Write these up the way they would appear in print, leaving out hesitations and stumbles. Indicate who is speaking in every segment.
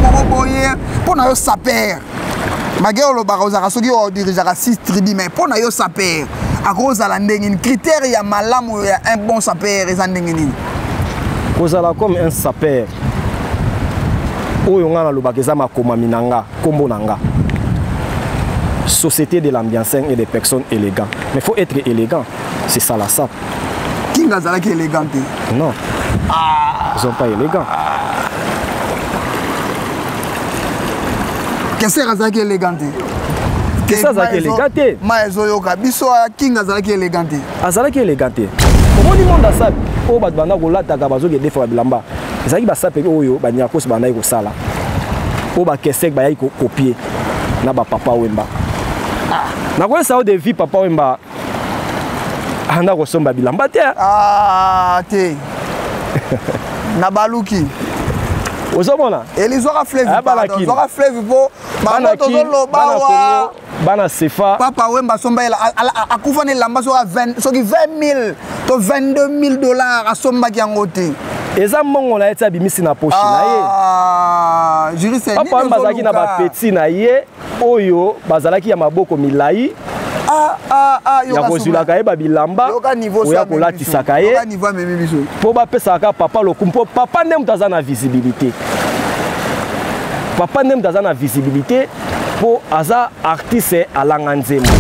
Speaker 1: moko boye mpo na yo saper malgré olobaka ozalaka soki odirigeaka 6 tribu mais mpo na yo saper akozala ndenge nini critère ya malamu ya un bon saper eza ndenge nini
Speaker 2: kozala comme un saper oyo ngai nalobaka eza makomami na nga nkombo na nga société de l'ambiance et des personnes élégantes mais faut être élégant c'est ça la sape
Speaker 1: King azalaki élégant te
Speaker 2: non ah. ils sont pas élégants
Speaker 1: Kester azalaki élégant te
Speaker 2: Kester azalaki élégant te
Speaker 1: ma ezoyoka biso King azalaki élégant te
Speaker 2: azalaki élégant te omoni monde asapi oyo bato banda kolataka bazoki edefaka bilamba ezalaki basape oyo baniakosi bandaki kosala oyo bakesek bayaki kokopie na bapapa wemba ah. nakoyesa yo de vie papa wemba anda kosomba bilamba te
Speaker 1: ah, te na baluki
Speaker 2: ozomona
Speaker 1: elizwaka fleuve ah, zwaka fleuve mpo bango tozoloba wa
Speaker 2: bana sefa
Speaker 1: papa wemba asomba akufa na elamba soki 20 000 to 22 000 dollars asombaki yango te
Speaker 2: eza mbongo na ye ti abimisi na poche na ye
Speaker 1: ah,
Speaker 2: papa wemba azalaki na bapeti na ye oyo bazalaki ya maboko milai
Speaker 1: ah, ah, ah,
Speaker 2: ya kozwilaka ye babilamba oya kolatisaka ye mpo bapesaka papa lokumu mpo papa nde moto aza na visibilité papa nde moto aza na visibilité mpo aza artiste alanga nzembo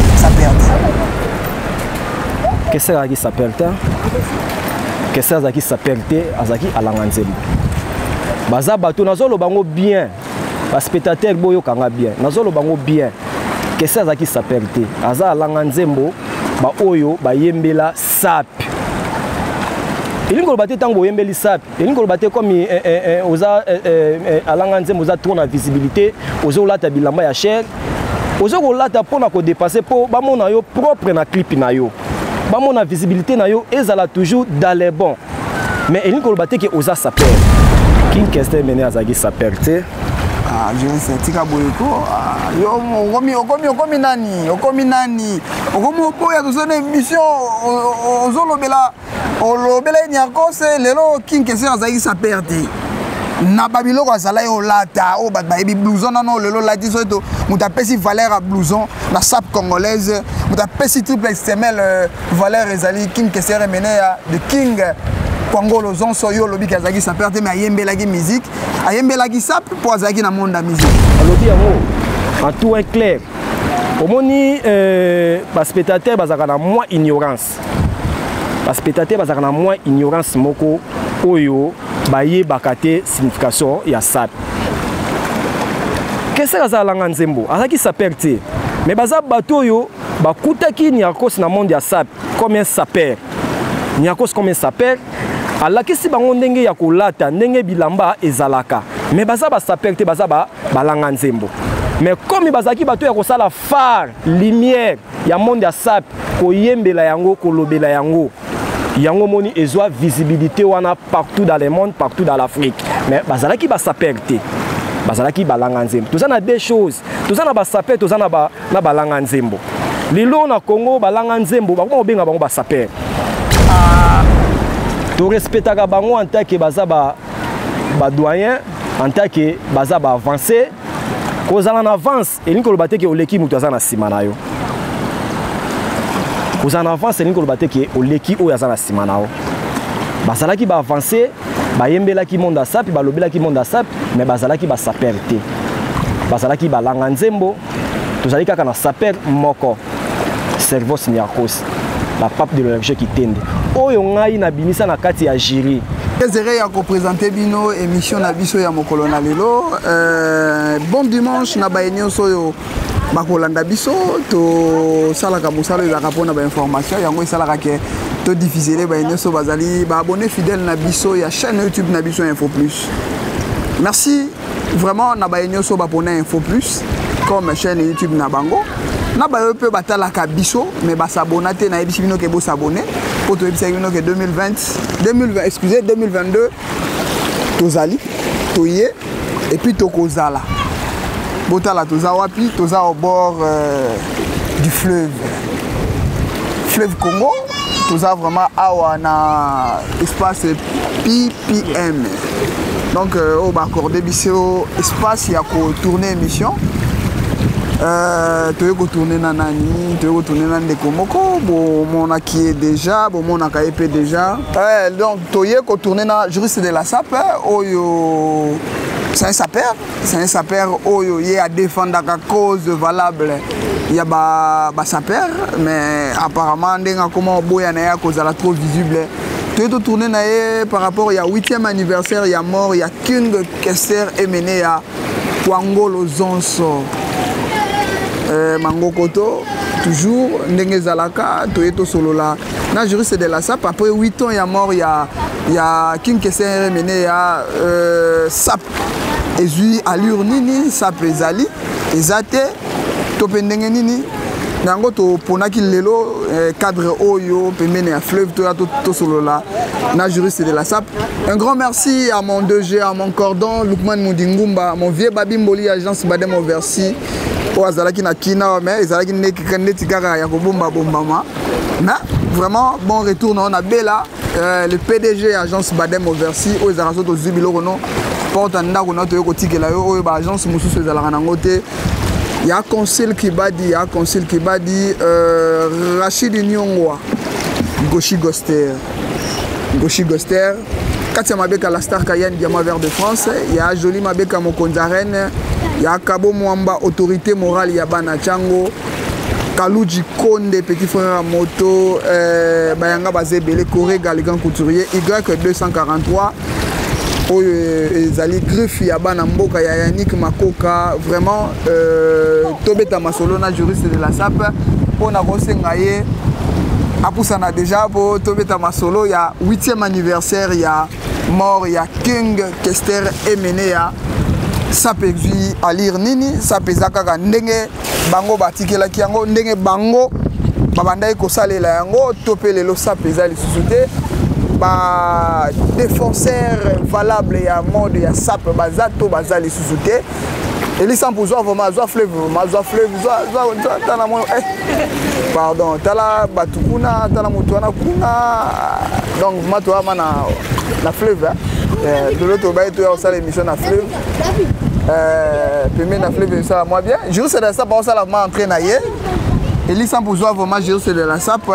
Speaker 2: kester azalaki saper te kester azalaki saper te azalaki alanga nzembo baza bato nazoloba yango bien baspectateur boyoka nga bien nazoloba yango bien kese azalaki saper te aza alanga nzembo baoyo bayembela sape elingi koloba te ntango boyembeli sape elingi koloba te comme eh, eh, eh, oza eh, eh, eh, alanga nzembo oza trop na visibilité oza kolata bilamba ya cher oza kolata mpo na kodepense mpo bamona yo propre na clip na yo bamona visibilité na yo ezala toujours dans les bons mais elingi koloba te ke oza saper king kester mene azalaki saper te
Speaker 1: ah, juriste tika boye ko ah, yo okomi okomi okomi nani okomi nani okomi oboya toza na émission ozolobela olobela ye niarkose lelo king kester azalaki saper te na babiloko azalaki olata oyo bato bayebi blouson nano lelo olati soki to moto apesi valeur ya blouson na sape congolaise moto apesi triple xml euh, valeur ezali king kester emeneya the king kwangolo zonso yo olobi ke azalaki saper te mais ayembelaki musique ayembelaki sape mpo azalaki na monde ya musique
Speaker 2: alobi yango en tout est clair omoni euh, baspectateur bazalaka na mwa ignorance baspectateur bazalaka na mwa ignorance moko oyo bayebaka te signification ya sape kester azalanga nzembo azalaki saper te mais baza bato oyo bakutaki niarkos na monde ya sape comme un saper niarkos comme un saper alakisi bango ndenge ya kolata ndenge bilamba ezalaka mais baza basaper te baza balanga nzembo mais comme bazalaki bato ya kosala phare lumière ya monde ya sape koyembela yango kolobela yango yango moni ezwa visibilité wana partout dans le monde partout dans l'afrique mais bazalaki basaper te bazalaki balanga nzembo toza na deux choses toza na basaper toza na ba, na balanga nzembo lelo na congo balanga nzembo bakoma kobenga bango basaper ah. torespectaka bango en tant que baza ba badoyen en tant que baza baavance kozala na avance elingi koloba te ke oleki moto aza na nsima na yo kozala na avance elingi koloba te ke oleki oyo aza na nsima na yo bazalaki baavance bayembelaki monde asapi balobelaki monde asapi mais bazalaki basaper te bazalaki balanga nzembo tozali kaka na saper moko servos niarkos la pape de l'orge kitende oyo ngai nabimisa na kati ya jury
Speaker 1: Désiré ya kopresente bino émission na biso ya mokolo na lelo euh, bon dimanche na baye nyonso oyo bakolanda biso tosalaka mosala oyo ezalaka mpona bainformation yango esalaka ke todiffusele baye nyonso bazali baabonne fidèle na biso ya chaîne youtube na biso info plus merci vraiment na baye nyonso bapona info plus comme chaîne youtube na bango na bayo mpe batalaka biso mais basabona te nayebisi bino ke bosabone mpo toyebisaki bino ke 2020 2020 excusez 2022 tozali toye et puis tokozala botala toza wapi toza au bord euh, du fleuve fleuve congo toza vraiment awa na espace ppm Donc oyo baaccorde biso espace ya kotourne émission. Toye kotourne na nani? Toye kotourne na ndeko moko bomonaki ye déjà, bomonaka ye mpe déjà. Donc toye kotourne na juriste de la SAP oyo, c'est un sapeur, c'est un sapeur oyo ye adefendaka cause valable ya basapeur ba, mais apparemment ndenge akoma oboya na ye akozala trop visible. Toye totourne na ye par rapport ya 8e anniversaire ya mort ya King Kester Emeneya Kwangolo Zonso. Mangokoto toujours ndenge ezalaka, toye tosolola na juriste de la SAP après 8 ans ya mort ya King Kester Emeneya. SAP ezwi allure nini? SAP ezali, eza te, to mpe ndenge nini? Na yango toponaki lelo cadre oyo pembeni ya fleuve, toya tosolola na juriste de la SAP. Un grand merci à mon 2G, à mon cordon Lukman Mudingumba, mon vieux Babi Mboli, agence Badem Oversi oyo azalaki na kina, mais ezalaki neti kaka ya kobomba-bombama. Mais vraiment, bon retour na na Bela, le PDG agence Badem Oversi oyo ezalaka so tozwi biloko no porte ndako na toye kotikela yo, oyo baagence mosusu ezalaka nango te. Ya Consul Kibadi, ya Consul Kibadi, Rachid Nyongwa, Goshi Goster, Goshi Goster, Katia Mabeka, la star Cayenne, Diamant Vert de France, ya Joli Mabeka, mokonzi reine, ya Kabo Mwamba, autorité morale ya bana Chango, Kaluji Konde, petit frère à moto, Bayanga Bazebele, Corée Galigan Couturier, Y243, oyo ezali griffe ya bana mboka ya Yannick Makoka. Vraiment, tobeta masolo na juriste de la SAP mpona kosenga ye apusana déjà mpo tobeta masolo ya 8e anniversaire ya mort ya King Kester Emeneya. SAP ezwi allure nini? SAP eza kaka ndenge bango batikelaki yango, ndenge bango babandaki kosalela yango, to mpe lelo SAP eza lisusu te? Badéfenseur valable ya mode ya SAP baza to baza lisusu te? Elisa Mpu, zwa vraiment, zwa fleuve, vraiment zwa fleuve, zwa, tala mo, eh, pardon, tala bato kuna, tala moto wana kuna. Donc vraiment toyama na fleuve, eh, lelo tobaye toya kosala émission na fleuve, pembeni na fleuve, esala mwa bien. Juriste de la SAP aosala vraiment entrée na ye. Elisa Mpu, zwa vraiment juriste de la SAP.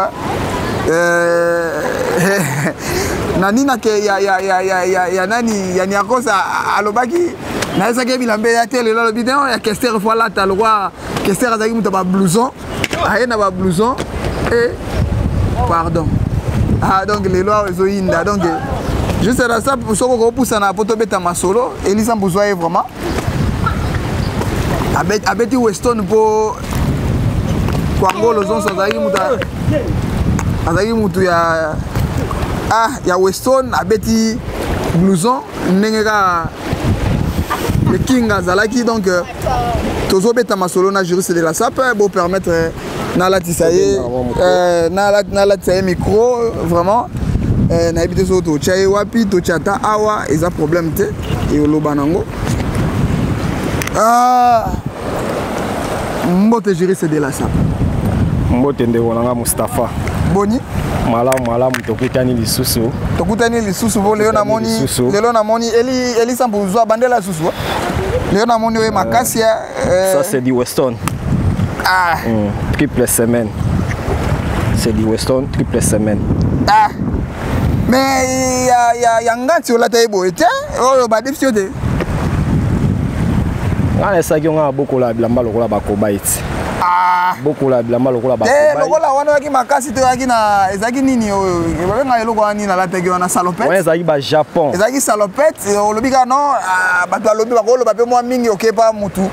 Speaker 1: Na nini ake ya nani ya Niakosa alobaki nayesaki bilamba ya te. Lelo alobi te ya Kester fo alata lokwa Kester azalaki moto ya bablouson, aye na bablouson e, pardon. Ah, donc lelo awa ezoyinda. Donc juste na sa, soki okopusana po tobeta masolo. Elisa Mbuzwa ye vraiment abeti Weston mpo Kwangolo zonso azalaki mutu ya, ah, ya Weston, abeti blouson ndenge kaka le king azalaki. Donc tozobeta masolo na juriste de la SAP. Bopermettre nalatisa ye micro. Vraiment, nayebi te soki totya ye wapi, totya ata awa, eza problème te, eoloba nango. Ah, mbote juriste de la SAP.
Speaker 2: Mbote ndeko na nga Mustapha.
Speaker 1: Boni?
Speaker 2: Malamu, malamu, tokutani lisusu.
Speaker 1: Tokutani lisusu po lelo namoni, lelo namoni Eli, Elisa Mbuzwa bandela lisusu. Lelo namoni oyo makasi ya
Speaker 2: Ça, c'est du Weston.
Speaker 1: Ah.
Speaker 2: Triple semaine, c'est du Weston triple semaine.
Speaker 1: Ah. Mais ya ngati olata ye boye te, oyo badefisi yo te?
Speaker 2: Nga na esaki yo, nga bokola bilamba lokola bakobai ti.
Speaker 1: Ah.
Speaker 2: Bokola bilamba lokola
Speaker 1: bakobai. Lokola wana oyaki makasi te, oyaki na, ezalaki nini oyo babenga eloko wana nini alataki wana, salopette?
Speaker 2: Wana ezalaki bajapon.
Speaker 1: Ezalaki salopette. Olobi kaka non, bato balobi, bakoloba mpe mwa mingi okepa mutu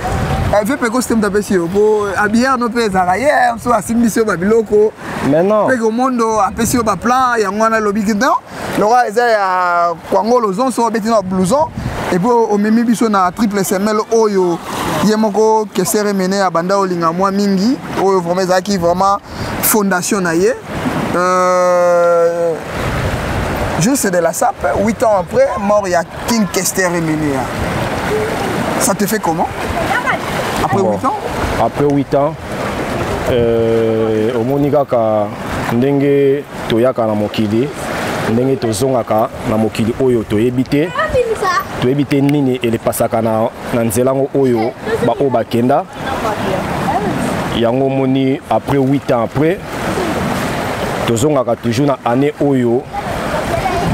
Speaker 1: ve mpe kosi te, moto apesi yo po habilleur no mpe ezalaka ye so asimbisi yo babiloko.
Speaker 2: Mais non.
Speaker 1: Mpe komondo apesi yo baplan yango wana, alobiki non, lokola eza ya Kwangolo zonso, obeti na blouson et puis omemi biso na triple semelle oyo ye moko Kester Emene ya banda olinga mwa mingi, oyo vraiment ezalaki vraiment fondation na ye. Juste de la SAP, 8 ans après mort ya King Kester Emeneya, ça te fait comment après
Speaker 2: Bon.
Speaker 1: 8 ans?
Speaker 2: Après 8 ans, omoni kaka ndenge toyaka na mokili, ndenge tozongaka na mokili oyo toyebi te. Toyebi te nini elepasaka na, na nzela yango oyo baoyo bakenda yango. Omoni, après 8 ans après, tozongaka toujours na année oyo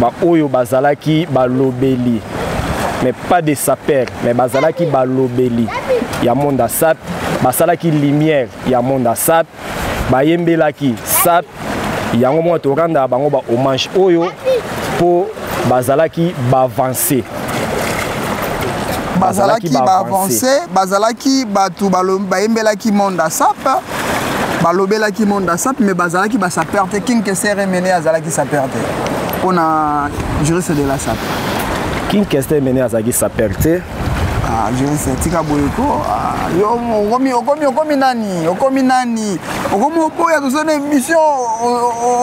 Speaker 2: baoyo bazalaki balobeli, mais pas des sapeurs, mais bazalaki balobeli ya monde ya sape, basalaki lumière ya monde ya sape, bayembelaki sape. Yango moko torandaka bango ba hommage oyo mpo bazalaki baavance.
Speaker 1: Bazalaki baavance, bazalaki bato bayembelaki monde ya sape, balobelaki monde ya sape, mais bazalaki basapeur te. King Kester Emeneya azalaki sapeur te mpona juriste de la sape.
Speaker 2: King Kester Emeneya azalaki sapeur te.
Speaker 1: Ah, juriste, tika boye ko. Ah, yo okomi, okomi, okomi nani, okomi nani, okomi oboya. Toza na émission,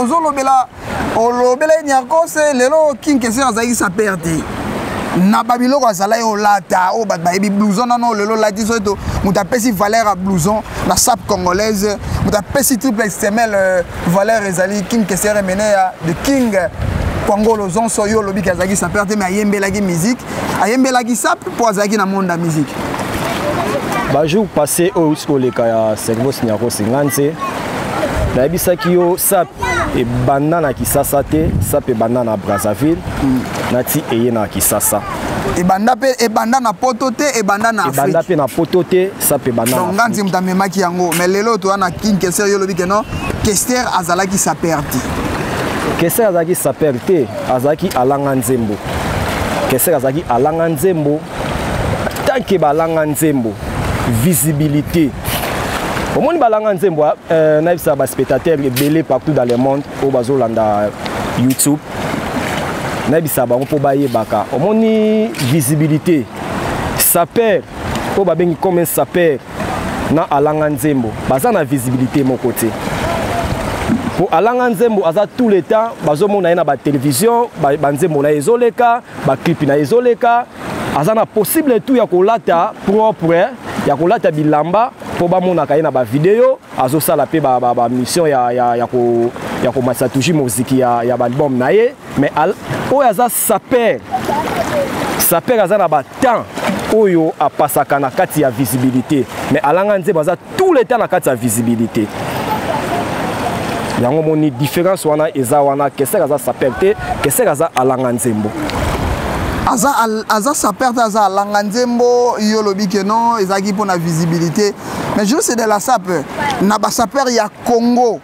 Speaker 1: ozolobela, olobela ye Niarcos. Lelo King Kester azalaki sapeur te na babiloko azalaki olata oyo bato bayebi, blouson nano lelo olati. Soki to moto apesi valeur ya blouson na sape congolaise, moto apesi triple semelle valeur ezali King Kester Emeneya, the King Kwangolo Zonso. Yo olobiki azalaki sapeur te, mais ayembelaki musique, ayembelaki sape mpo azalaki na monde ya musique.
Speaker 2: Bajour passé oyo euti koleka ya Cerveaux Niarcos, nga nze nayebisaki yo sape ebanda na Kisasa te, sape ebanda na Brazzaville. Nati eye na Kisasa.
Speaker 1: Ebanda mpe, ebanda na Poto te, ebanda na
Speaker 2: Ebanda mpe na Poto te, sape ebanda.
Speaker 1: Donc nga nti moto amemaki yango, mais lelo toza na King Kester. Yo olobi ke non, Kester azalaki sapeur te.
Speaker 2: Kester azalaki sapeur te, azalaki alanga nzembo. Kester azalaki alanga nzembo. Tant que balanga nzembo, visibilité, omoni, balanga nzembo, nayebisa baspectateur ebele partout dans le monde oyo bazolanda YouTube, nayebisa bango mpo bayebaka. Omoni, visibilité, sapeur oyo babengi comme un sapeur na alanga nzembo baza na visibilité moko te, po alanga nzembo aza tout le temps, bazomona ye na batélévision, banzembo na ye ezoleka, baclip na ye ezoleka, aza na possible tout ya kolata propre, ya kolata bilamba mpo bamonaka ye na bavideo, azosala mpe bamission ba, ba ya, ya, ya, ko, ya komatisa toujours moziki ya baalbum na ye. Mais oyo aza sapeur, sapeur aza na batemps oyo apasaka na kati ya visibilité, mais alanga nzembo aza tout le temps na kati ya visibilité. Yango moni différence wana eza wana. Kester aza sapeur te, Kester aza alanga nzembo.
Speaker 1: Aza, aza sapeur te, aza alanga nzembo. Yo olobi ke non, ezalaki mpona visibilité, mais juste de la sape, na basapeur ya Congo,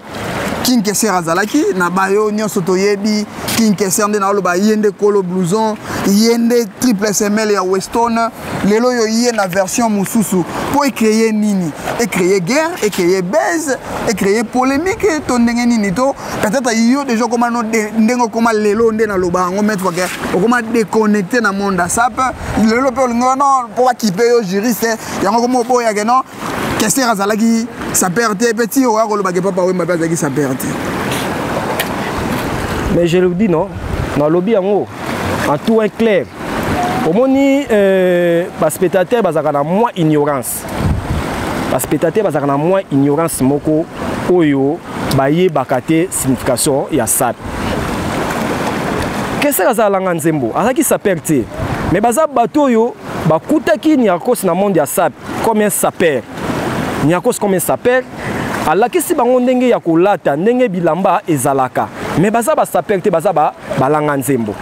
Speaker 1: King Kester azalaki na bayo nyonso toyebi. King Kester nde naoloba, ye nde kolo blouson, ye nde triple semelle ya Weston. Lelo oyo ye na version mosusu mpo ecréer nini? Ecréer guerre, ecréer buzz, ecréer polémique to ndenge nini? To peut-être yo déjà okoma no ndenge okoma lelo nde naloba yango maître ke okoma déconnecté na monde ya sape. Lelo mpe olingi non mpo bakipe yo juriste, yango okoma oboyake non, Kester azalaki sapeur te. Mpe ti oya kolobake Papa Wemba mpe azalaki sapeur te.
Speaker 2: Mais je le dis, non, nalobi yango en tout un clair. Omoni, baspectateur bazalaka na mwa ignorance, baspectateur bazalaka na mwa ignorance moko oyo bayebaka te signification ya sape. Kester aza alanga nzembo, azalaki sapeur te, mais baza bato oyo bakutaki Niarcos na monde ya sape comme un sapeur. Niarcos comme un sapeur alakisi bango ndenge ya kolata, ndenge bilamba ezalaka, mais baza basapeur te, baza balanga nzembo.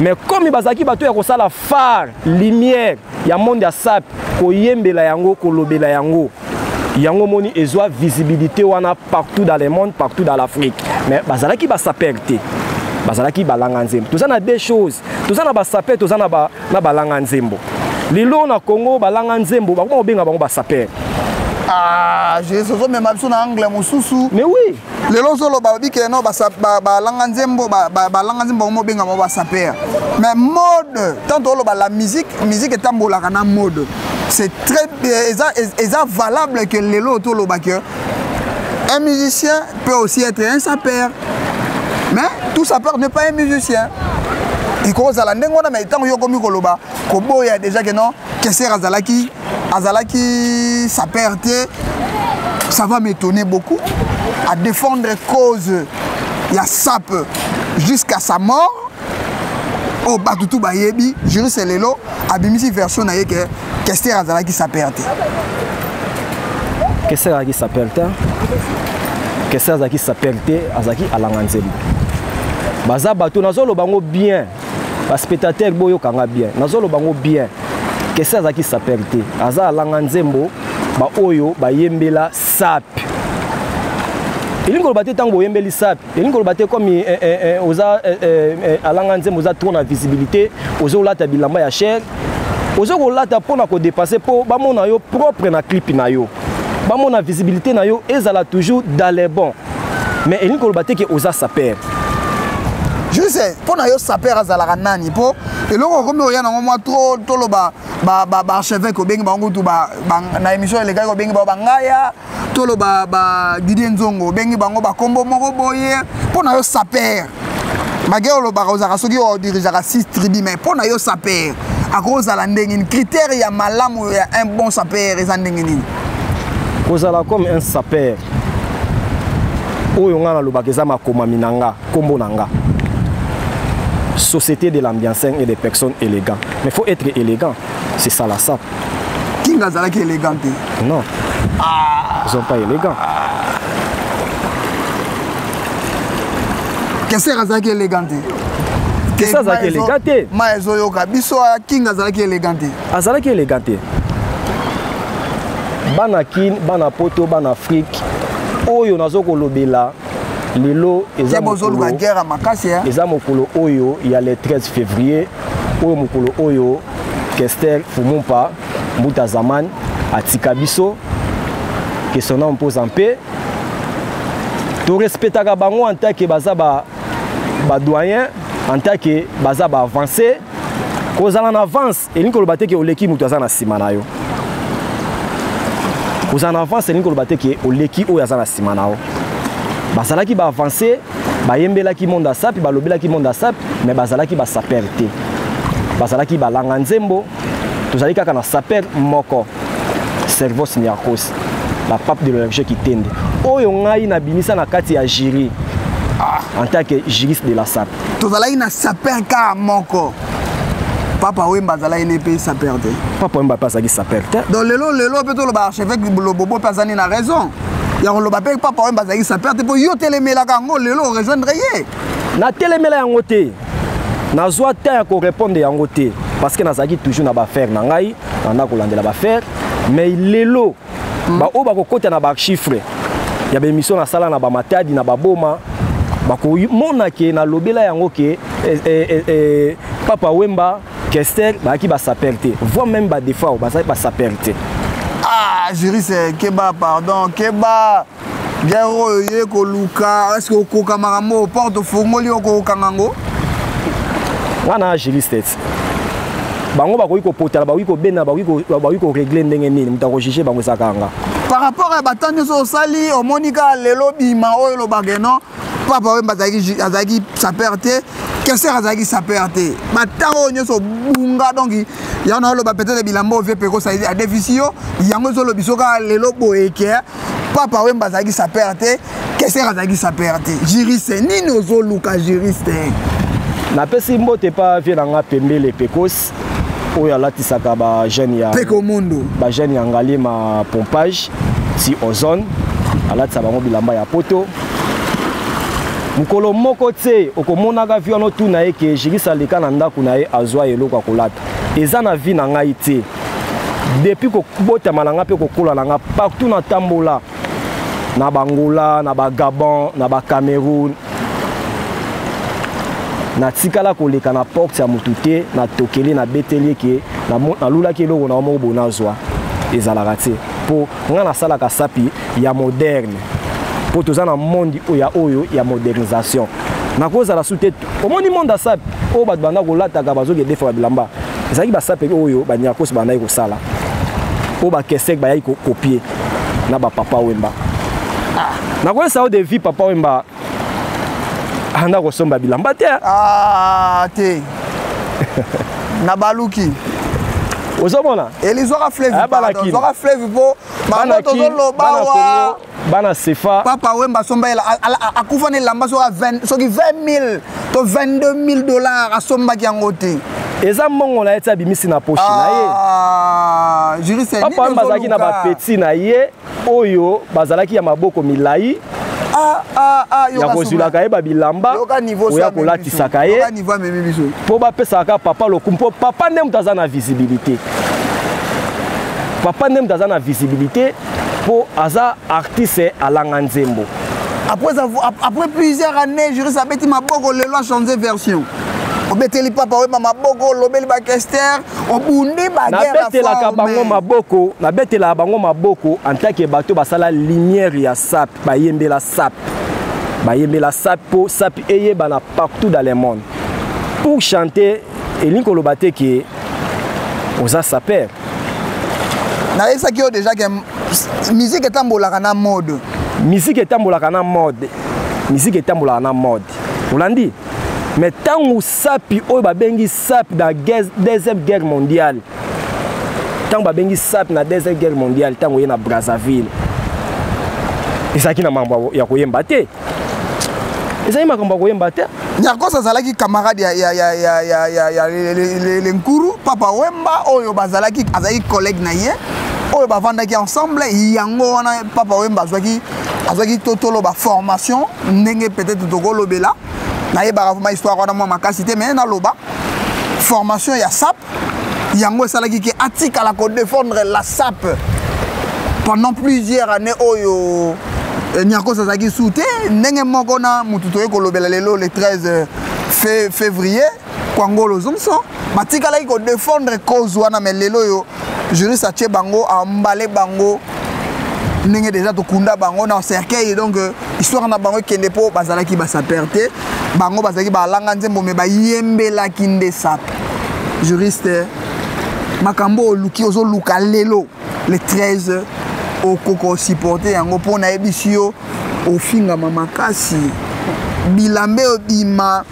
Speaker 2: Mais comme bazalaki bato ya kosala phare, lumière ya monde ya sape, koyembela yango, kolobela yango, yango moni ezwa visibilité wana partout dans le monde, partout dans l'Afrique. Mais bazalaki basapeur te, bazalaki balanga nzembo. Toza na deux choses: toza na basapeur, toza na balanga nzembo. Lelo na Congo, balanga nzembo bakoma kobenga bango basapeur.
Speaker 1: Ah, jésus, ozomema biso na angle mosusu.
Speaker 2: Mais oui.
Speaker 1: Lelo ozoloba bike no balanga nzembo, balanga nzembo bango mobenga bango basapeur. Mais mode, tant oloba la musique, musique etambolaka na mode, c'est très eza valable que lelo toloba que un musicien peut aussi être un sapeur, mais tout sapeur n'est pas un musicien. Ekozala ndenge wana, mais ntango yo okomi koloba, koboya déjà que non, Kester azalaki sapeur te, ça va m'étonner beaucoup. À défendre cause ya sape jusqu'à sa mort. Oyo bato tu bayebi, juriste lelo abimisi version na ye ke Kester azalaki sapeur te.
Speaker 2: Kester azalaki sapeur te. Kester azalaki sapeur te, azalaki alanga nzembo. Baza bato nazoloba yango bien, baspectateur boyokanga bien, nazoloba yango bien. Kester azalaki sapeur te, aza alanga nzembo baoyo bayembela sape. Elingi koloba te ntango boyembeli sape, elingi koloba te comme oza alanga nzembo, oza trop na visibilité, ozolata bilamba ya cher, ozo kolata mpo na kodépenser mpo bamona yo propre na clip na yo, bamona visibilité na yo ezala toujours dans les bons. Mais elingi koloba te ke oza sapeur.
Speaker 1: Juste mpo na yo sapeur azalaka nani? Mpo eloko okomi oya nango mwa trop, toloba baarchevêque obengi bango kutu na émission elekaki, obengi bango bangaya, toloba ba Didier Nzongo, obengi bango bakombo moko boye. Mpo na yo sapeur, malgré olobaka ozalaka soki odirigeaka 6 tribu, mais mpo na yo sapeur akozala ndenge nini? Critère ya malamu ya un bon sapeur eza ndenge nini?
Speaker 2: Kozala comme un sapeur oyo ngai nalobaka eza makomami na nga, kombo na nga Société de l'ambiance et des personnes élégantes. Mais faut être élégant, c'est ça la sape.
Speaker 1: King azalaki élégant te?
Speaker 2: Non, ah. Ils sont pas élégants.
Speaker 1: Kester azalaki élégant te?
Speaker 2: Kester azalaki élégant te.
Speaker 1: Ma ezoyoka biso, King azalaki élégant te?
Speaker 2: Azalaki élégant te. Bana Kin, bana Poto, bana Afrique, oyo nazo kolobela lelo eza
Speaker 1: bozoluka guerre makasi.
Speaker 2: Eza mokolo oyo ya le 13 février, oyo mokolo oyo Kester Fumumpa Mbuta Zaman atika biso, que son âme pose en paix. Torespectaka bango en tant que baza badoyen, en tant que baza baavancé. Kozala na avance elingi koloba te ke oleki moto aza na nsima na yo. Kozala na avance elingi koloba te ke oleki oyo aza na nsima na yo. Bazalaki baavancé, bayembelaki monde ya sapi, balobelaki monde ya sapi, mais bazalaki basapeur te, bazalaki balanga nzembo. Tozali kaka na sapeur moko, Servos Niarcos, la pape de l'ORG Kitende, oyo ngai nabimisa na kati ya jury en tant que juriste de la SAP.
Speaker 1: Tozalaki na sapeur kaka moko, Papa Wemba. Azalaki ne mpe sapeur te?
Speaker 2: Papa Wemba mpe azalaki sapeur te.
Speaker 1: Donc lelo mpe toloba archevêque Lobobo mpe azali na raison ya koloba mpe Papa Wemba azalaki sapeur te, mpo yo telemelaka yango, lelo orejoindre ye?
Speaker 2: Natelemela yango te, nazwa temps ya korépondre yango te, parce que nazalaki toujours na baaffaire na ngai, nanda kolandela baaffaire. Mais lelo baoyo bakokɔta na bachiffre ya baémission nasala na bamatadi na baboma, bakomona ke nalobela yango ke Papa Wemba, Kester bazalaki basapeur te, voire même badefao bazalaki basapeur te.
Speaker 1: Ah, juriste, keba, pardon, keba. Guerre oyo ye koluka, est ce que okoka makambo porte ofungoli, okokanga yango?
Speaker 2: Nga na juriste ti bango bakoki kopotala, bakoki kobenda, bakoki korégler ndenge nini, moto akojuge bango ezaka nga.
Speaker 1: Par rapport ya bato nyonso osali, omoni kaka lelo bima oyo olobaka non, Papa Wemba azalaki sapeur te, Kester azalaki sapeur te. Batango oyo nyonso obunga, donc yango na oloba peut-être bilamba ovie pekosa adefisi yo, yango ezolobi so kaka lelo boye ke Papa Wemba azalaki sapeur te, Kester azalaki sapeur te. Juriste, nini ozoluka, juriste?
Speaker 2: Napesi mbote pa vie na nga pembele Pekos, oyo alatisaka bajeune ya
Speaker 1: Peko Mondo.
Speaker 2: Bajeune ya Ngalema pompage ti ozone, alatisa bango bilamba ya poto. Mokolo moko te okomonaka vi wana otuna ye ke juriste aleka na ndako na ye azwa eloko ya kolata. Eza na vie na ngai te. Depuis kobotama na ngai mpe kokola na ngai, partout natambola, na bangola, na bagabon, na bacameroun, natikala koleka na porte ya motu te, natokeli, nabeteli eke nalulaki eloko na moko boye nazwa. Ezalaka te, mpo ngai nasalaka sapi ya moderne, mpo toza na monde ya oyo ya modernisation. Nakozala su te. Omoni monde ya sapi oyo bato banda kolataka, bazoki edefaka bilamba, ezalaki basapi oyo baniakosi bandaki kosala, oyo bakesek bayaki kocopier na bapapa Wemba. Nakoyesa yo de vie, Papa Wemba anda kosomba bilamba te.
Speaker 1: Ah, te, na baluki.
Speaker 2: Ozomona.
Speaker 1: Elizwaka fleuve, zwaka fleuve, mpo bango tozoloba wa.
Speaker 2: Bana Sefa.
Speaker 1: Papa Wemba asomba akufa na elamba soki 20 000 to 22 000 dollars, asombaki yango te.
Speaker 2: Eza mbongo na ye ti abimisi na poche na ye.
Speaker 1: Ah, juriste.
Speaker 2: Papa Wemba azalaki na bapeti na ye oyo bazalaki ya maboko milai ya kozwilaka ye babilamba, oya kolatisaka ye mpo bapesaka papa lokumu, mpo papa nde moto aza na visibilité. Papa nde moto aza na visibilité mpo aza artiste, alanga nzembo.
Speaker 1: Après plusieurs années, juriste abeti maboko lelo, achanger version. Obeteli Papa Oyeba maboko, olobeli bakester, obundi.
Speaker 2: Nabetelaka bango maboko, nabetelaka bango maboko en tant que bato basala lumière ya sape, bayembela sape, bayembela sape mpo sape eyebana partout dans le monde. Pour chanter elingi koloba te ke oza sapeur.
Speaker 1: Nayebisaki yo déjà ke musique etambolaka na mode.
Speaker 2: Musique etambolaka na mode, musique etambolaka na mode, olandi. Mais ntango sapi oyo babengi sape na Deuxième Guerre mondiale, ntango babengi sape na Deuxième Guerre mondiale, ntango ye na Brazzaville, ezalaki na makambo ya koyemba te, ezalaki makambo ya koyemba te.
Speaker 1: Niarcos azalaki camarade ya Lenkuru Papa Wemba, oyo bazalaki, azalaki collègue na ye oyo bavandaki ensemble. Yango wana Papa Wemba azwaki totolo baformation ndenge peut-être tokolobela. Nayebaka vraiment histoire wana mwa makasi te, mais naloba formation ya sape yango esalaki ke atikala kodéfendre la sape pendant plusieurs années oyo Niarcos azalaki su te. Ndenge moko na motu toye kolobela lelo, le 13 février, Kwangolo Zonso, batikalaki kodéfendre cause wana. Mais lelo oyo juriste atie bango, ambale bango ndenge déjà tokunda bango na cercueil. Donc histoire na bango ekende mpo bazalaki basapeur te, bango bazalaki balanga nzembo, me bayembelaki nde sape. Juriste, makambo oluki, ozoluka lelo le 13, okoka osupporter yango? Mpo nayebisi yo, ofingama makasi. Bilamba ebima,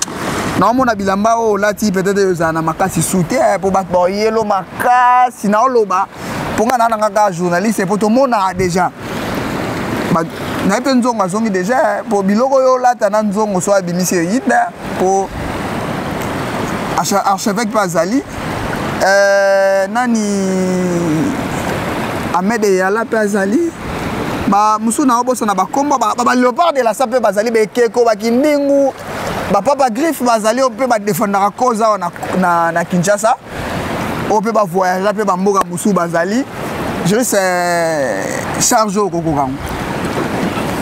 Speaker 1: naomona bilamba oyo olati, peut-être ezala na makasi su te mpo bato baoyelo makasi. Naoloba mpo ngai naa nanga kaka journaliste, mpo tomonaka déjà naye mpe nzongo azongi déjà, mpo biloko oyo olata na nzongo so abimisi eyinda, mpo archevêque mpe azali nani, Ahmed Eyala mpe azali, bamosusu na obosana bakombo, baléopard de la sape mpe bazali, bekeko bakindingu, bapapa griffe bazali, oyo mpe badefendaka cause awa na Kinshasa, oyo mpe bavoyagea mpe bamboka mosusu bazali. Juriste, charge oyo okokoka yango?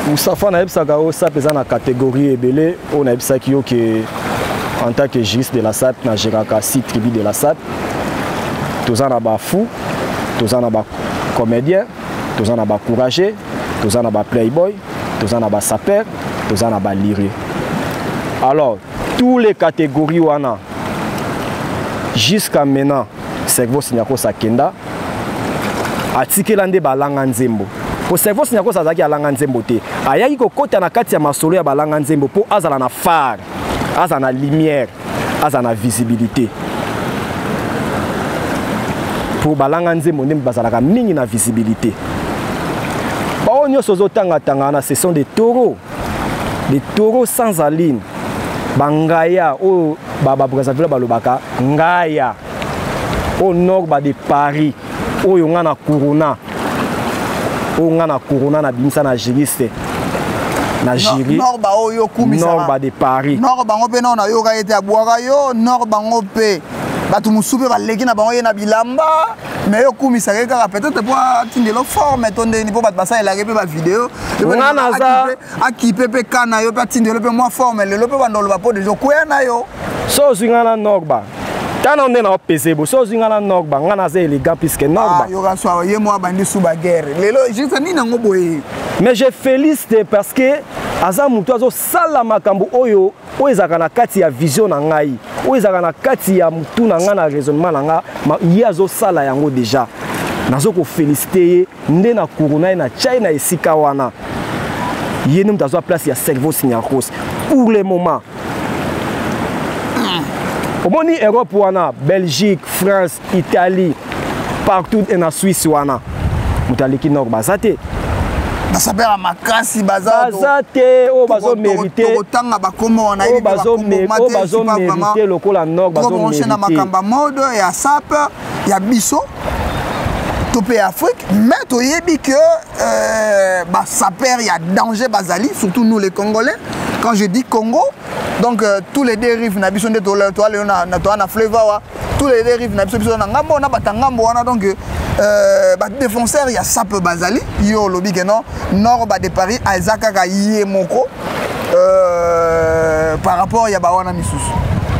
Speaker 2: Moustapha, nayebisaka yo, sape eza na catégorie ebele. Oyo nayebisaki yo ke en tant que juriste de la sape, nagéraka six tribus de la sape. Toza na bafou, toza na bacomédien, toza na bacourageux, toza na baplayboy, toza na basapeur, toza na balire. Alors tous les catégories wana, jusqu'à maintenant Servos Niarcos akenda, atikela nde balanga nzembo, po Servos Niarcos azalaki alanga nzembo te. Ayaki kokɔta na kati ya masolo ya balanga nzembo mpo azala na phare, azala na lumière, azala na visibilité, mpo balanga nzembo nde bazalaka mingi na visibilité. Baoyo nyonso ozotangatanga wana, ce sont des taureaux, des taureaux sans aline, bangaya oyo babrazzaville balobaka ngaya, oyo nord ba de Paris, oyo nga na corona, oyo nga na corona nabimisa na juriste na jury.
Speaker 1: Nord ba oyo okumisaka.
Speaker 2: Nord ba de Paris.
Speaker 1: Nord bango mpe nao nayoka ye te, abwaka yo. Nord bango mpe bato mosusu mpe baleki na bango ye na bilamba, mais yo okumisaka ye kaka peut-être mpo atindela forme to ndeni, mpo bato basalelaka ye mpe bavideo.
Speaker 2: Nga naza
Speaker 1: Akipe mpe ka na yo mpe atindela mpe mwa forme. Lelo mpe banda oloba mpo deja okweya na yo.
Speaker 2: So ozwi nga na Norba, tana nde na opese bo. So ozwi nga na Norba, nga naza élégant puisque Norba.
Speaker 1: Ah, yoka so ye mo abandi su baguerre lelo. Juste nini yango boye?
Speaker 2: Mais je félicite parce que aza motu azosala makambo oyo oyo ezalaka na kati ya vision na ngai, oyo ezalaka na kati ya motu na ngai, na raisonnement na ngai. Ye azosala yango déjà, nazo koféliciter ye nde na corona ye, na tia ye na esika wana. Ye nde moto azwa place ya Servos Niarcos pour le moment. Omoni Europe wana, Belgique, France, Italie, partout, na Suisse wana, moto aleki nord baza te.
Speaker 1: Basapeur ya makasi baza.
Speaker 2: Baza te oyo bazomérite.
Speaker 1: Tokotanga bakombo wana.
Speaker 2: Oyo bazomérite lokola Nord.
Speaker 1: Bazomérite na makambo ya mode ya sape ya biso to mpe ya Afrique, mais toyebi que basapeur ya danger bazali, surtout nous les Congolais. Quand je dis Congo, donc tous les deux rives na biso nde toa lelo toa na fleuve awa, tous les deux rives na biso, biso na ngambo na bata ngambo wana. Donc badéfenseur ya sape bazali. Yo olobi ke non, Norba de Paris aza kaka ye moko par rapport ya bawana misusu.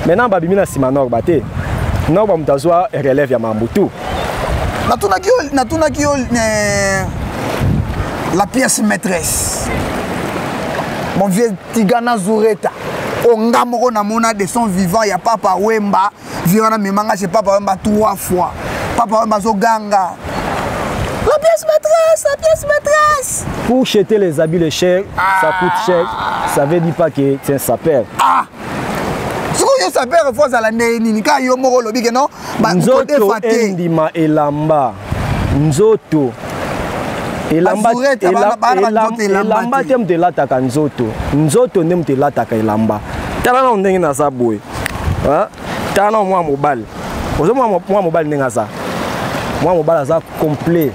Speaker 2: Maintenant babimi na nsima Norba te. Norba moto azwa relève ya makambo tu.
Speaker 1: Natunaki yo la pièce maîtresse, mon vieux Tigana Zureta, oyo nga moko namona de son vivant ya Papa Wemba. Vieux wana memanga chez Papa Wemba trois fois. Papa Wemba azoganga: "La pièce maîtresse, la pièce maîtresse."
Speaker 2: Pour jeter les habits les chers, ah, ça coûte cher. Ça veut dire pas que c'est un sapeur.
Speaker 1: Ah, sikoyo yo sapeur faut azala ndenge nini? Kaka yo moko olobi ke non.
Speaker 2: Nzoto endima elamba, nzoto elamba elamba te. Moto elataka nzoto, nzoto nde moto elataka elamba. Tala nano ndenge naza boye. Tala nano mwa mobali, ozo mwa mobali ndenge aza. Mwa mobali aza complet.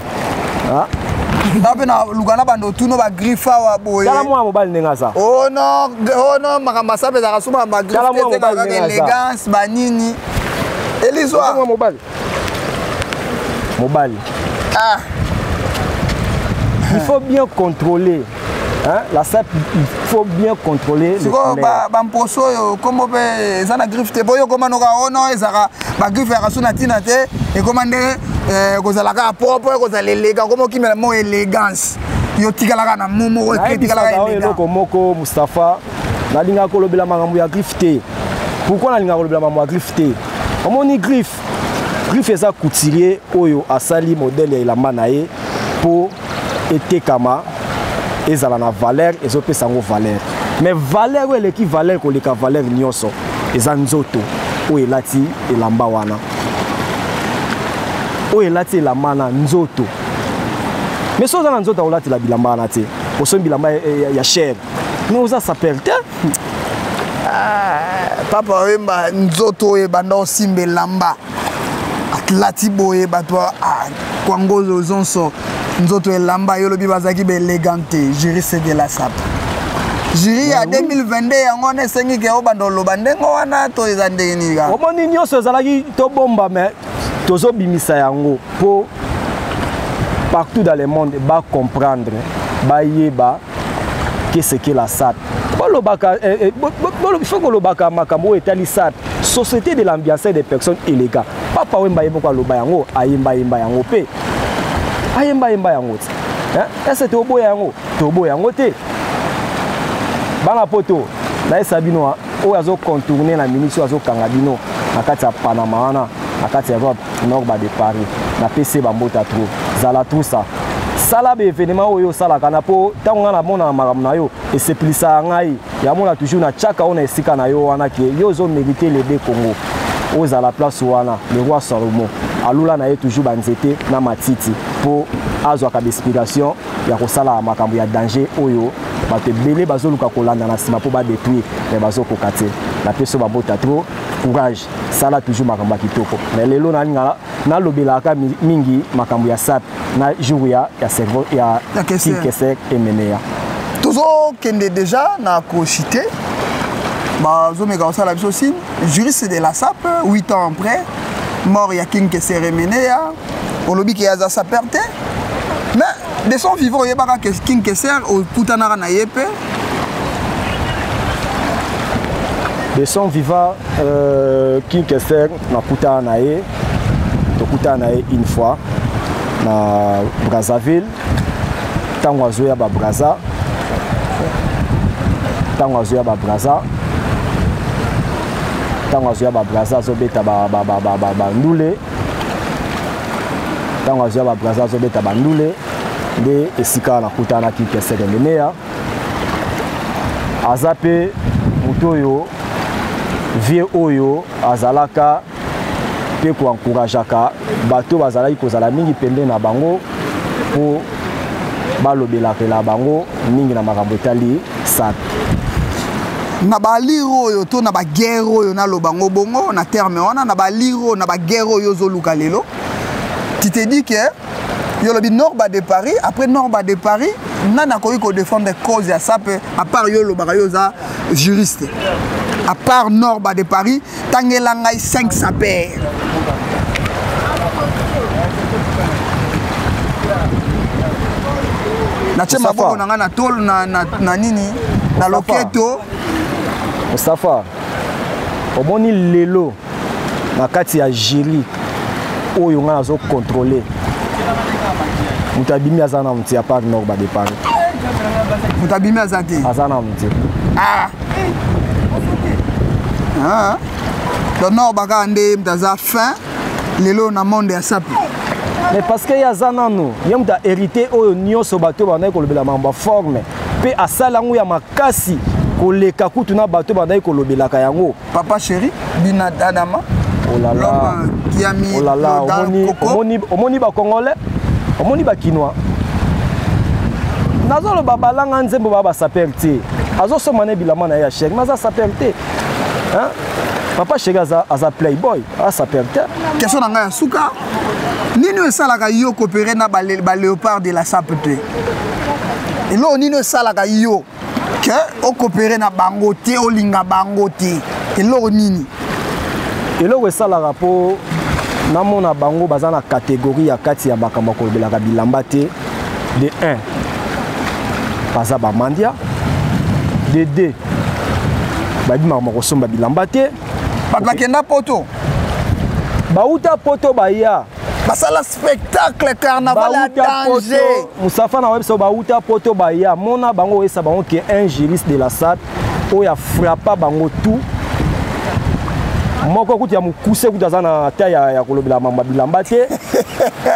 Speaker 1: Nga mpe naluka na bando tuno bagriffe awa boye.
Speaker 2: Tala mwana mobali ndenge aza.
Speaker 1: Oh non, oh non, makambo asape ezalaka suma bagriffe te, kaka élégance banini elizwa.
Speaker 2: Mwa mobali, mobali.
Speaker 1: Ah.
Speaker 2: Il faut bien contrôler, hein? La sape, il faut bien contrôler.
Speaker 1: Sikoyo bamposo oyo kombo mpe eza na griffe te, po yo okoma noka ono ezalaka bagriffe yaka so na ntina te. Ekoma nde kozala kaka propre, kozala élégant, okoma okimela mo élégance, yo tikalaka na mo moko.
Speaker 2: Tikalaka eloko moko. Mustapha, nalingaka kolobela makambo ya griffe te. Pourquoi nalingaka kolobela makambo ya griffe te? Omoni griffe, griffe eza couturier oyo asali modèle ya elamba na ye mpo etekama, ezala na valeur, ezopesa yango valeur. Mais valeur oyo eleki valeur koleka valeur nyonso eza nzoto oyo elati elamba wana, oyo elati elamba na nzoto. Mais so oza na nzoto akolatela bilamba wana te, osombi bilamba ya cher, mais oza sapeur te.
Speaker 1: Papa Oyemba, nzoto oyo ebanda osimba elamba atlati boye, bato kwangozo zonso nzoto elamba. Yo olobi bazalaki baélégant te, juriste de la sape, jury ya 2022 yango wana esengi ke obanda oloba ndenge wana to eza ndenge nini kaka?
Speaker 2: Omoni, nyonso ezalaki tobomba, mais tozobimisa yango mpo partout dans le monde bacomprendre, bayeba qu'est-ce que la sape. Bolobaka, faut kolobaka makambo oyo etali sape, Société de l'ambianceur des personnes élégants. Papa Wemba ye moko aloba yango, ayembayemba yango mpe ayembayemba yango te. Ese toboya yango? Toboya yango te. Bana Poto, nayesa bino, oyo azocontourne na minisi, oyo azokanga bino na kati ya Panama wana, na kati ya Europe, Norba de Paris, napesi ye bambota trop. Zala tout ça, sala baévénement oyo osalaka na mpo ntango ngai namonaka makambo na yo esepelisaka ngai. Yamona toujours na tiaka oyo na esika na yo wana ke yo ozomérite le de Congo, ozala place wana. Le roi Salomon alula na ye toujours banzete na matiti mpo azwaka bainspiration ya kosala makambo ya danger oyo bato ebele bazoluka kolanda na nsima mpo badétruire, mais bazokoka te. Napesi yo babota trop, courage, sala toujours makambo ya kitoko. Mais lelo nalinga nalobelaka mingi makambo ya sape na jour ya cerveau ya Kester Emeneya.
Speaker 1: Tozokende déjà na kochite, bazomeka kosala biso signe. Juriste de la sape, 8 ans après mort ya King Kester Emeneya, olobi ke aza sapeur te, mais de son vivant oyebaka King Kester, okutanaka na ye mpe?
Speaker 2: De son vivant, King Kester nakutana na ye, tokutana na ye une fois na Brazzaville, ntango azoya babraza, ntango azoya babraza, ntango azoya babraza, azobeta bandule. Ntango azoya babraza, azobeta bandule, nde esika nakutanaki Kester Emeneya. Aza mpe moto oyo, vieux oyo azalaka mpe koencourageaka bato bazalaki kozala mingi pembeni na bango mpo Balobelakela bango mingi na makambo etali sape.
Speaker 1: Na balire oyo to na baguerre oyo, naloba ngo bongo na terme wana, na balire oyo, na baguerre oyo ozoluka lelo, tu te dis que yo olobi Norba de Paris. Après Norba de Paris, nani akoki kodéfendre cause ya sape à part yo? Olobaka yo oza juriste. À part Norba de Paris, tangela ngai 5 sapeurs. Natie maboko na ngai na tole na nini, na loketo.
Speaker 2: Mustafa, omoni lelo na kati ya jury oyo ngai nazocontrôle, moto abimi aza na moto ya part Norba de Paris.
Speaker 1: Moto abimi aza te.
Speaker 2: Aza na moto.
Speaker 1: Ah. Ah. Donc Norba kaka nde moto aza fin lelo na monde ya sape.
Speaker 2: Mais parce que ye aza nano, ye moto ahérité oyo nyonso. Bato oyo bandaki kolobela makambo ya forme mpe asala yango ya makasi koleka kutu na bato oyo bandaki kolobelaka yango.
Speaker 1: Papa Chéri Bina Adama.
Speaker 2: Olala olala, omoni, omoni bacongolais, omoni bakinois, nazoloba balanga nzembo baa basapeur te. Azosomba na bilamba na ye ya cher, mais aza sapeur te. Papa Chéri aza playboy, asapeur te.
Speaker 1: Question na ngai ya suka: nini oyo esalaka yo coopérer na baléopard de la sape te? Eloko nini oyo esalaka yo ke ocoopérer na bango te, olinga bango te? Eloko nini?
Speaker 2: Eloko esalaka mpo namona bango baza na catégorie ya kati ya makambo ya kolobelaka bilamba te: de 1, baza bamandia; de 2, bayebi makambo ya kosomba bilamba te.
Speaker 1: Bato bakenda poto.
Speaker 2: Bauta poto, baya.
Speaker 1: Basala spectacle carnaval ya danger.
Speaker 2: Musafa, na oyebisa, bauta poto, baya, mona bango, oyesa bango ke un juriste de la sape oyo afrappa bango tout moko kutu ya mokuse kutu aza na ta ya kolobela mambo ya bilamba te.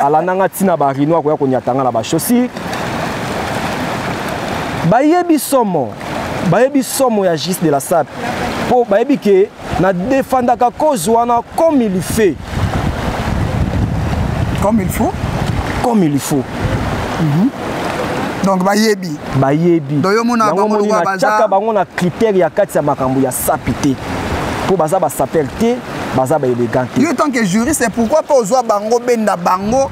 Speaker 2: Alandanga ntina barino akoya konyatanga na bachaussure. Bayebi somo, bayebi somo ya juriste de la sape, mpo bayebi ke na défendaka cause wana comme il fait.
Speaker 1: Comme il faut.
Speaker 2: Comme il faut.
Speaker 1: Donc bayebi.
Speaker 2: Bayebi.
Speaker 1: Donc yo mona
Speaker 2: bango natiaka bango na critère ya kati ya makambo ya sapi te, mpo baza basapeur te, baza baélégant te.
Speaker 1: Yo, tant que juriste, pourquoi pas ozwa bango, benda bango,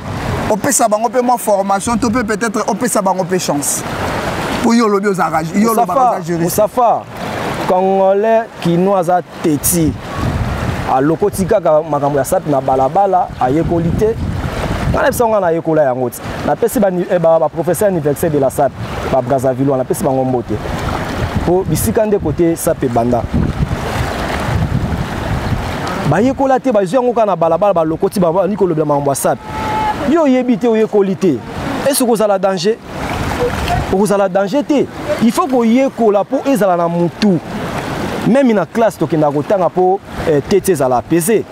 Speaker 1: opesa bango mpe mwa formation, to mpe peut-être opesa bango mpe chance, mpo yo olobi ozalaka, yo olobaka oza juriste?
Speaker 2: Musafa, congolais kino aza teti, alokoti kaka makambo ya sapi na balabala, ayekoli te. Ngai nayebisa ngai nayekola yango ti napesi baprofesseur université de la sape babrazzaville wana, napesi bango mbote, mpo bisika nde kote sape ebanda, bayekola te, bazwi yango kaka na balabala, balokoti, bandi kolobela makambo ya sape. Yo oyebi te, oyekoli te, ese okozala danger? Okozala danger te. Il faut koyekola mpo ezala na mutu. Même na classe tokendaka kotanga mpo teti ezala apaisé,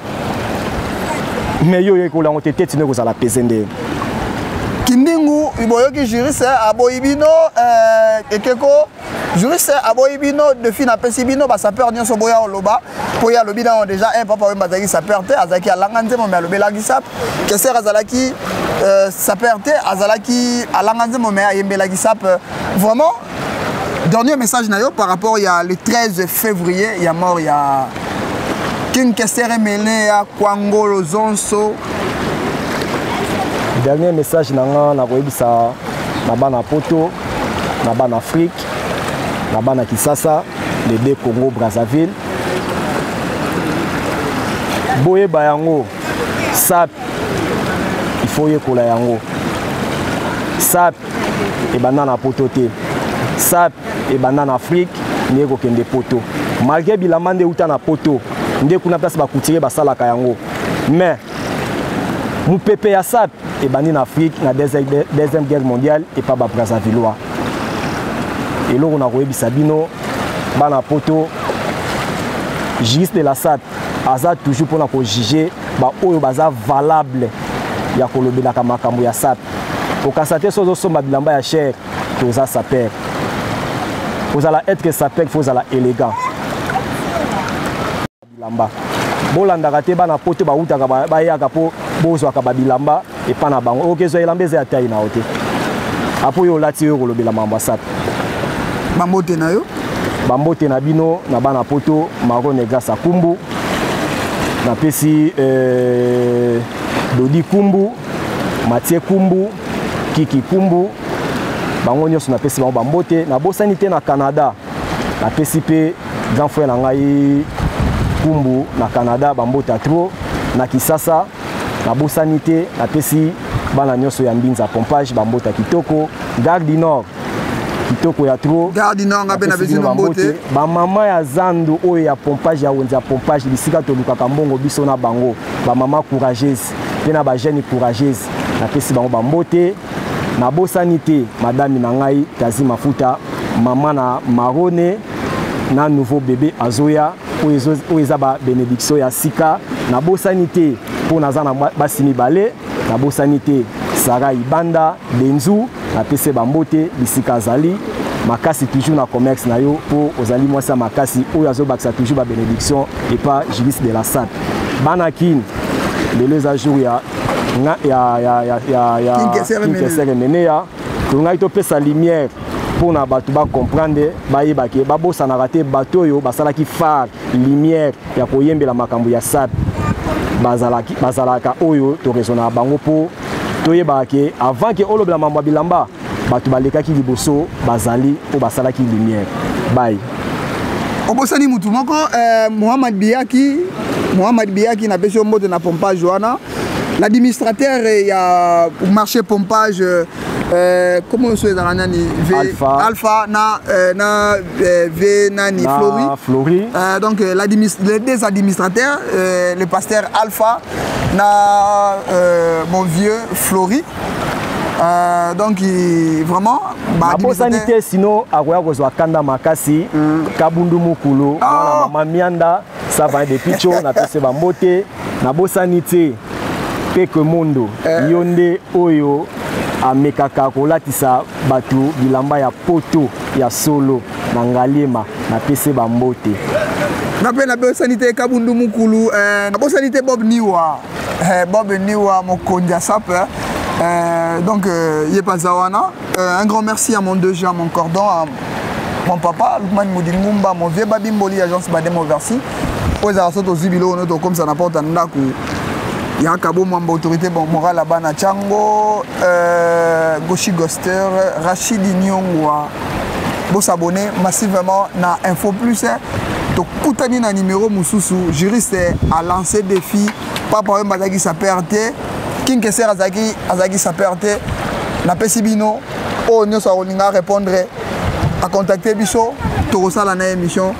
Speaker 2: mais yo oyekola yango te, teti nde ekozala apaisé nde?
Speaker 1: Kindingu, boyoki juriste aboyi bino. Ekeko juriste aboyi bino. Défi napesi bino, basapeur nyonso, boya oloba, mpo ye alobi nano déjà un Papa Wemba azalaki sapeur te, azalaki alanga nzembo, mais alobelaki sape. Kester azalaki sapeur te, azalaki alanga nzembo, mais ayembelaki sape. Vraiment, dernier message na yo par rapport ya le 13 février ya mort ya King Kester Emele ya Kwangolo Zonso?
Speaker 2: Dernier message na nga, nakoyebisa na bana poto, na bana Afrique, na bana Kisasa, les deux Congo Brazzaville, boyeba yango, sape il faut oyekola yango. Sape ebanda na poto te, sape ebanda na Afrique nde ekokende poto. Malgré bilamba nde euta na poto, nde kuna place bacouturier basalaka yango, mais mopepe ya sape ebandi na Afrique na Deuxième Guerre mondiale epa babrazzavillois. Eloko na koyebisa bino bana poto, juriste de la sape aza toujours mpona kojuge baoyo baza valable ya kolobelaka makambo ya sape. Okasa te, so ozosomba bilamba ya cher, toza sapeur. Kozala être sapeur, faut ozala élégant. Bilamba bolandaka te, bana poto bautaka, bayaka mpo bozwaka babilamba epa na bango. Okezwa elamba eza ya taille na yo te. Apo yo olati oyo kolobela makambo ya sape.
Speaker 1: Bambote na yo.
Speaker 2: Bambote na bino na bana poto Marone Grâce Akumbu. Napesi Dodi Kumbu, Mathieu Kumbu, Kiki Kumbu. Bango nyonso napesi bango bambote. Nabosani te na Canada. Napesi mpe grand frère na ngai Kumbu na Canada bambote trop. Na Kisasa nabosani te, napesi bana nyonso ya Mbinza Pompage bambota kitoko. Gare du Nord kitoko ya trop.
Speaker 1: Gare du Nord ngape napesi bino mbote.
Speaker 2: Bamama ya zandu oyo ya pompage ya wenze ya pompage bisika tolukaka mbongo biso na bango, bamama courageuse mpe na bajeune courageuse napesi bango bambote. Nabosani te madame na ngai Tazi Mafuta, mama na Marone na nouveau bébé azoya oyo eza ba bénédiction ya sika. Nabosani te mpo naza na basi mibale. Nabosani te Sarah Ibanda Benzu, napesi bambote bisika azali makasi toujours na commerce na yo mpo ozali mwasi ya makasi oyo azobakisa toujours ba bénédiction epa Julius de la Sape. Bana Kin lelo eza jour ya ya ya ya ya ya Kinkesere Meneya, tolingaki topesa lumière mpona bato bacomprendre, bayeba ke babosanaka te bato oyo basalaki phare lumière ya koyembela makambo ya sape bazalaka oyo toraisonnaka bango mpo toyebaka ke avant ke olobela mambo ya bilamba bato balekaki liboso bazali oyo basalaki lumière. Bye.
Speaker 1: Obosani mutu moko Mohamed Biaki, Mohamed Biaki napesi yo mbote na pompage wana, l'administrateur ya marché pompage, comment so ezalaka nani V
Speaker 2: Alpha,
Speaker 1: Alpha na na V nani
Speaker 2: na
Speaker 1: Flori,
Speaker 2: Flori.
Speaker 1: Donc les deux administrateurs, le pasteur Alpha na mon vieux Flori. Donc il, vraiment ba
Speaker 2: Nabosani te sino akoya kozwa kanda makasi. Kabundu Mukulu, mwana mama Mianda, ça va depuis cho na pese ba mbote. Nabosani te Peke Mondo, yo nde oyo amekaka kolatisa bato bilamba ya poto ya solo na Ngaliema, napesi bambote.
Speaker 1: Nga mpe nabosani te Kabundu Mukulu, nabosani te Bob Niwa, Bob Niwa mokonzi ya sape, donc ye mpe aza wana. Un grand merci à mon DG, à mon cordon, à mon papa Lukman Mudingumba, mon vieux Babi Mboli, agence Badem Oversi oyo ezalaka so tozwi biloko no tokomisa na porte ya ndako ya Kabo Mwamba, autorité bon moral ya bana Tyango, Goshi Goster, Rachidi Nyongwa. Bosabonner massivement na Info Plus. Tokutani na numéro mosusu. Juriste a lancé défi, Papa Wemba azalaki sapeur te, Kinkeser azalaki sapeur te. Napesi bino oyo nyonso akolinga répondre, acontacte biso, tokosala na émission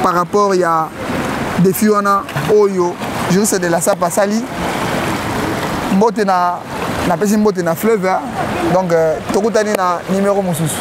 Speaker 1: par rapport ya défi wana oyo juriste de la sape asali. Mbote na napesi mbote na fleuve, donc tokutani na numéro mosusu.